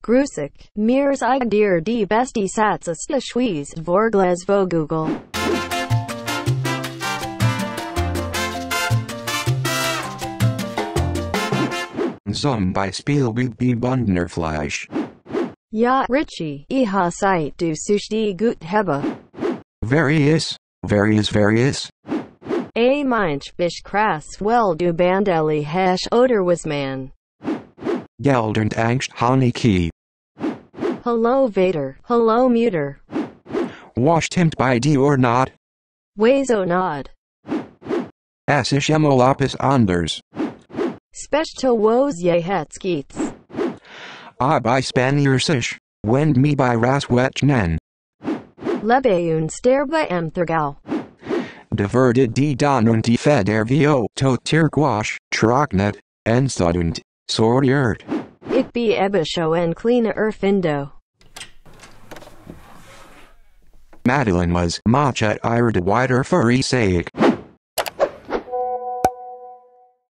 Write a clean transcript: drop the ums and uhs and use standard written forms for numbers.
Grusik, Mirs dir die beste Satz ist Schweiz Vorgles Vogugel. Zum Beispiel wie Bündnerfleisch. Ja, Richie, iha Zeit du such die gut hebben. Various. A Mensch bist krass well du bandeli hash oder was man. Geld und Angst Haniki. Hello Vader, hello Muter. Was stimmt bei dir or not? Wieso nod. Es ist immer etwas anders. Spechto wo's je het geht's. Bei Spanierisch, wend me bei Raswetchnen. Lebe un sterbe am Thurgau. Diverted die Dan und die Federvio to Tirquash, Trocknet, Enstudent, Sortiert. Ich be ebisho en kleine Erfindo. Madeline was Machet ihre de Wider Furry Saig.